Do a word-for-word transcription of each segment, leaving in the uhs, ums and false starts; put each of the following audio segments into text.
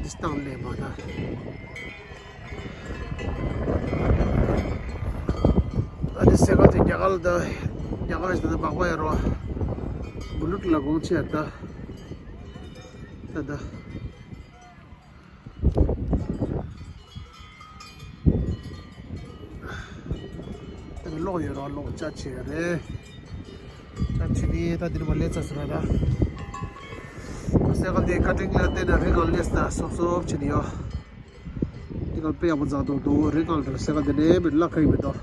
འདི་སྟངས་ལས་མ་ད། ད་འདི་སེ་ག་དེ་རྒྱ་གར་ད་རྒྱ་གར་ཞིག་ད་འབག་པ་ཡོད་རོ། བུ་ལུག་ལ་དགོངས་ཆེ་ད། ད་ད། ད་གློག་ཡོད་རོ། གློག་ཅ་ཆེ་རེད། ཅ་ཆེ་ནི་ད་འདི་ནས་མ་ལས་ཚ་ཟེར་ར་ད། སེ་ག་དེ་ཀ་ཊིང་ལ་བལྟས་ན་རི་གང་ལས་ད་སོབ་སོབ་ཆེ་ནི་ཡོད། འདི་ག་དཔེ་ཡག་པོ་མཛད་འདུག་འདུག་རི་གང་དུ་སེ་ག་དེ་ནས་མི་ལ་ཁ་ཡི་མི་འདུག་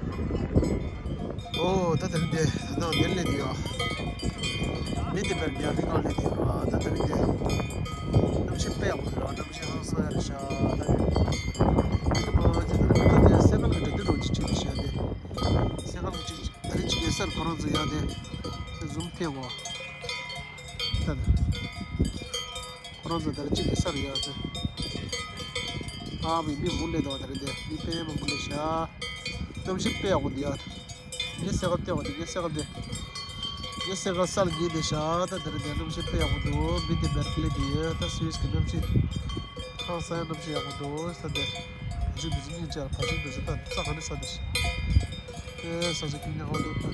ཨོ་ད་དེ་རིང་དེ་ད་ནང་དེ་ལས་དེ་ཡོད། མི་དེ་བར་རྒྱ་རི་གང་ལས་དེ་ཡོད། ད་དེ་རིང་དེ་གནམ་གཤིས་དཔེ་ཡག་པོ་འདུག་གནམ་གཤིས་ཧང་སང་ཡག་རེད་ཤག་ད་དེ་ད་དེ་སེ་ག་ལ་འདྲ་དེ་རོགས་ཅིག་ཁྲིད་དེ་ཤག་དེ་སེ་ག་ལ་ཅིག་ད་རེ་ཅིག་གེ་སར་ཁོ་རང་ཚོ་ཡག་དེ་ཟུམ་ཐེ་བོ་ད་དེ། ཁོ་རང་ཚོ་དེར་གཅིག་གི་སར་ཡོད་ཚེ། ཨ་མི་མི་མུ་ལེ་དོ་དེར་དེ་མི་དཔེ་མ་མུ་ལེ་ཤ། གནམ་གཤིས་དཔེ་ཡག་པོ་འདུག་ཡ། ངས་སེ་ག་བལྟས་པ་དེ་ངས་སེ་ག་བལྟས། ངས་སེ་ག་སར་གྱིས་དེ་ཤ་ད་དེར་དེ་གནམ་གཤིས་དཔེ་ཡག་པོ་འདུག་མི་དེ་བེར་ཀླེ་དེ་ཡོད་ད་སུད་སི་གི་གནམ་གཤིས། ཧང་སང་ཡ་གནམ་གཤིས་ཡག་པོ་འདུག་ས་དེ། བཞི་བདུན་ཅུ་གཉིས་ཆ་བ་བཞི་བདུན་ཅུ་ད་རྩ་ག་ནས་ས་དེ་ཤ། ཨེ་ས་ཆ་ཁྱིམ་ཉག་ག་འདུག་ད་དེ།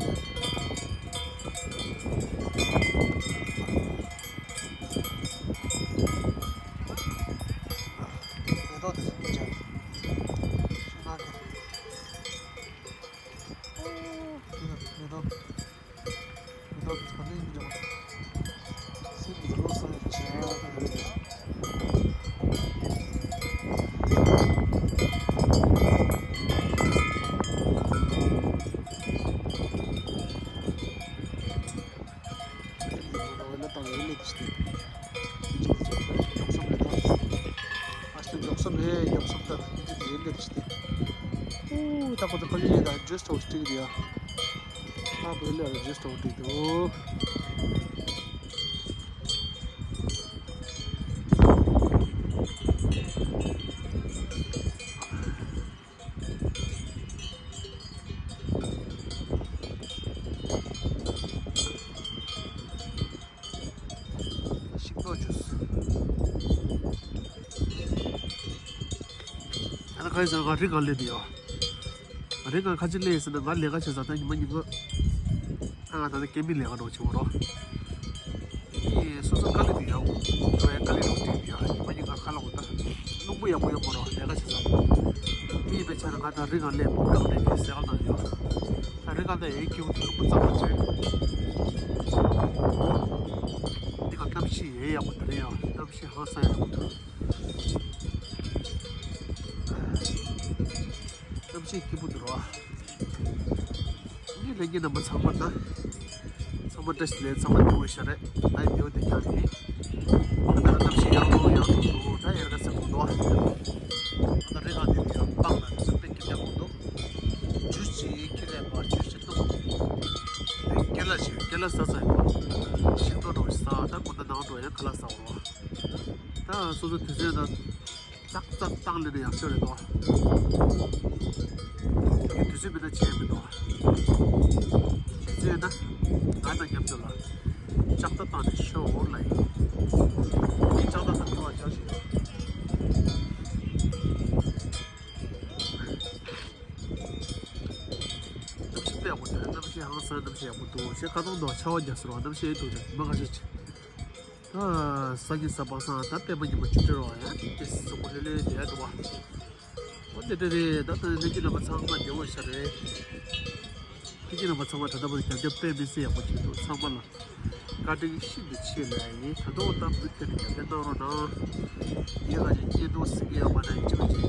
མེ་ཏོག་དེ་ཚོ་མི་འཇལ། ཤིང་ནགས་ཀྱི། མེ་ཏོག་མེ་ཏོག་དེ་ཚོ་ག་ནས་མི་འཇལ། སེམས་ཀྱི་བློ་སེམས་ཀྱི་བྱ་བ་དེ་རེད། ཤིང་ཏོག་ཅུས། ཨ་ན་ཁ་ཡི་ཟེར་ང་རི་གང་སླེབས་ཡོད། རི་གང་ཁ་ཅིག་སླེབས་ཟེར་ན་ང་ལས་ཀ་བྱེད་ས་ད་ཉི་མ་ཉིན་གུང་། ཨ་ང་ད་ནི་སྐད་མི་ལས་ཀ་འགྲོ་བྱེད་འོ་རོ། ཨེ་སོ་སོ་དཀའ་ལས་འདི་ཡག་འགྲོ་ཡ་དཀའ་ལས་འགྲོ་དེ་ཡག་ཉི་མ་ཉིན་གང་ཁ་ལོག་ད། རླུང་བུ་ཡག་པོ་ཡོད་མོ་རོ་ལས་ཀ་བྱེད་ས། མི་ཡི་པའི་ཆ་ན་ང་ད་རི་གང་སླེབས་པོ་བཀག་ནས་ངས་ཟས་ཀ་བཏང་ཡོད། ད་རི་གང་ད་ཡའི་ཁྱེའུ་ཐུག་པོ་གཙང་མ་བྱས། འདི་ག་གནམ་གཤིས་ཡའི་ཡག་པོ་ད་རེད་ཡ། གནམ་གཤིས་ཧང་སང་ཡག་པོ་འདུག་གནམ་གཤིས་སྐྱིད་པོ་འདུག་རོ། ངའི་ལྷན་རྒྱས་རྣམ་པ་ཚང་མ་ད། ཚང་མ་བཀྲ་ཤིས་བདེ་ལེགས། ཚང་མ་བདེ་པོ་ཞིག་རེད། ད་ཡི་བདེ་པོ་བདེ་རྐྱང་ཡིན། ད་ལྟ་གནམ་གཤིས་ཡག་པོ་ཡག་པོ་འདུག་ད་ཡར་ཀ་ཟེར་གོ་འདུག་ད་རི་གང་དེ་ཡང་སྤང་ན་དེ་ཚོ་དཔེ་སྐྱིད་པོ་འདུག་ཇུས་ཅིག་ཁྱི་ལས་པ་ཇུས་ཅིག་བཏུང་། དེ་ཀེ་ལ་ཞིག་ཀེ་ལ་ཟ་ས་ཡོད། ཤིང་ཏོག་འདྲ་བོ་ཞིག་ཟ། ད་དགོང་དག་ནང་འགྲོ་ཡང་ཁ་ལག་ཟ་འོ། ད་སོ་སོ་དུས་ཚོད་ད་ཙག་ཙག་བཏང་ལེ་ནས་ཡག་ཤོས་རེད་དོ། དུས་ཚོད་མེད་ན་བྱས་མི་འདུག་དུས་ཚོད་ཡོད་ན་ང་དང་མཉམ་དུ་ལ་ལྕགས་རྟ་བཏང་ནས་ཤོག་ལ་ཡིན། ངས་ལྕགས་རྟ་དང་འགྲོ་བ་ཅག་ཞིག་ཡོད། གནམ་གཤིས་དཔེ་ཡག་པོ་འདུག་གནམ་གཤིས་ཧང་སང་། གནམ་གཤིས་ཡག་པོ་འདུག་ཞེས་ཁ་སང་དུ་ཆར་པ་རྒྱག་ཟེར་བ། གནམ་གཤིས་ཨེ་འདུག་ཅག་མ་ག་ཤེད་ཆེ། ད་སང་ཉིན་གཟའ་པ་སངས། ད་པད་མ་ཉི་མ་བཅུ་དྲུག་རེད་བ། ཡང་དེ་གཟུགས་པོ་ལྷོད་ལྷོད་བསྡད་འདུག་བ། འོ་དེ་འདྲ་རེད། ད་ད་ལྷན་རྒྱས་རྣམ་པ་ཚང་མ་བདེ་པོ་ཞིག་རེད། ལྷན་རྒྱས་རྣམ་པ་ཚང་མ་ད་ལྟ་བར་རྒྱབ་སྐྱོར་དཔེ་མི་སྲིད་ཡག་པོ་བྱེད་འདུག་ཚང་མ་ལ་བཀའ་དྲིན་ཤིན་ཏུ་ཆེ་ལབ་ཡིན། ད་དུང་ད་མུ་མཐུད་ནས་རྒྱབ་སྐྱོར་གནང་རོགས་གནང་། ངས་ང་ཚོའི་བརྙན་ཐུང་གཟིགས་མཁན་ཡོད་པ་ན་ཡིན་གཅིག་མིན་གཅིག་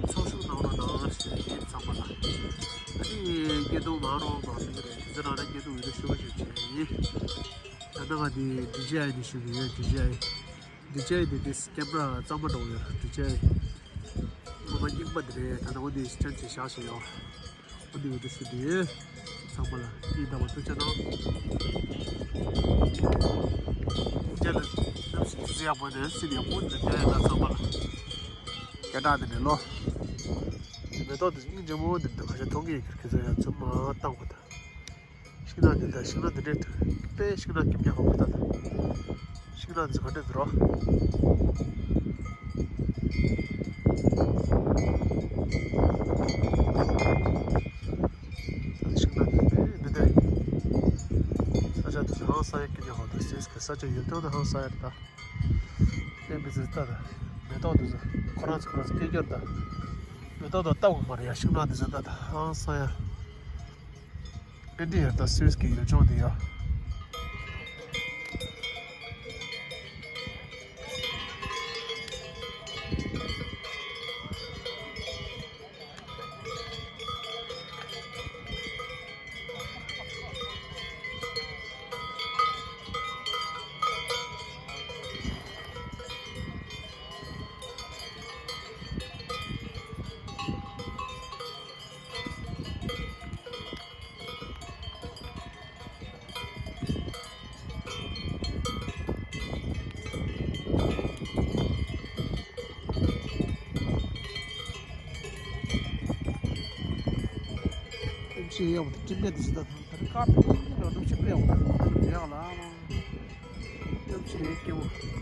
ཚོགས་ཞུགས་གནང་རོགས་གནང་ཞེས་ཡིན་ཚང་མ་ལ། ཨ་ནི་བརྙན་ཐུང་མང་རུ་མང་རུ་རེད། དེ་ཚོ་ནང་ན་བརྙན་ཐུང་ཡོད་ན་ཞུ་བ་ཞུ་བྱས་ཡིན། ད་ལྟ་ང་འདི་ཌི་ཇེ་ཨའི་ནས་ཞུ་གི་ཡོད། ཌི་ཇེ་ཨའི། ཌི་ཇེ་ཨའི་འདི་འདི་ཀེམ་ར་གཙང་མ་འདྲ་བོ་ཡོད། ཌི་ཇེ་ཨའི་ངོ་མ་རྙིང་པ་འདི་རེད། ད་ལྟ་འོ་འདི་སྐྱོན་ཅིག་བཞག་བཞག་ཡོད། འོ་འདི་འོ་འདི་ཞུ་འདི་ཚང་མ་ལ་ཡིན་ད་བ་ཐུགས་རྗེ་གནང་། རྒྱལ་ལ་ནམ་ཞིག་ཡག་པོ་འདི་སྲིད་ཡག་པོ་འདི་རྒྱལ་ཡོད་ན་ཚང་མ་ལ་སྐད་གྲགས་འདི་ནས་ལོ། མེ་ཏོག་འདི་སྙིང་རྗེ་མོ་འདི་འདི་ཁ་ཤས་མཐོང་གི་ཡོད། ཁྱེད་ཚོ་ཡང་ཚུར་མ་བཏང་བ་དང་། ཤིང་ནགས་འདི་ད་ཤིང་ནགས་འདི་འདྲས་དཔེ་ཤིང་ནགས་སྐྱིད་མཁན་ཧ་གོ་ད། ཤིང་ནགས་འདི་ཚོ་ག་འདྲས་འདུག་རོ། ཤིང་ནགས་འདི་འདི་འདི་ས་ཆ་འདི་ཧང་སང་ཡ་སྐད་ཆ་ཧོ་ད་སེས་ཀྱི་ས་ཆ་ཡོད་དོ་ད་ཧང་སང་ཡ་ད། དེ་མི་ཚེ་ལྟ་ད། མེ་ཏོག་འདི་ཚོ་ཁོ་རང་ཚོ་ཁོ་རང་ཚོ་སྐད་སྒྱུར་ད། མེ་ཏོག་དང་ལྟ་དགོས་མ་རེད་ཡ། ཤིང་ནགས་འདི་ཚོ་ལྟ་ད་ཧང་སང་ཡ། ཨེ་འདི་ཡར་ད་སུད་སི་གི་ཡུལ་ལྗོངས་འདི་ཡ། ཅི་ཡག་པོ་འདུག་སྤྲིན་པ་འདི་ཚོ་ད་ད་རེས་ཀ་ཏོག་ཙམ་འདུག་སྤྲིན་པ་ཡག་པོ་འདུག་ཡག་ལ་ཨ་མ། སྐྱབས་ཆེ་སྐྱེ་བོ།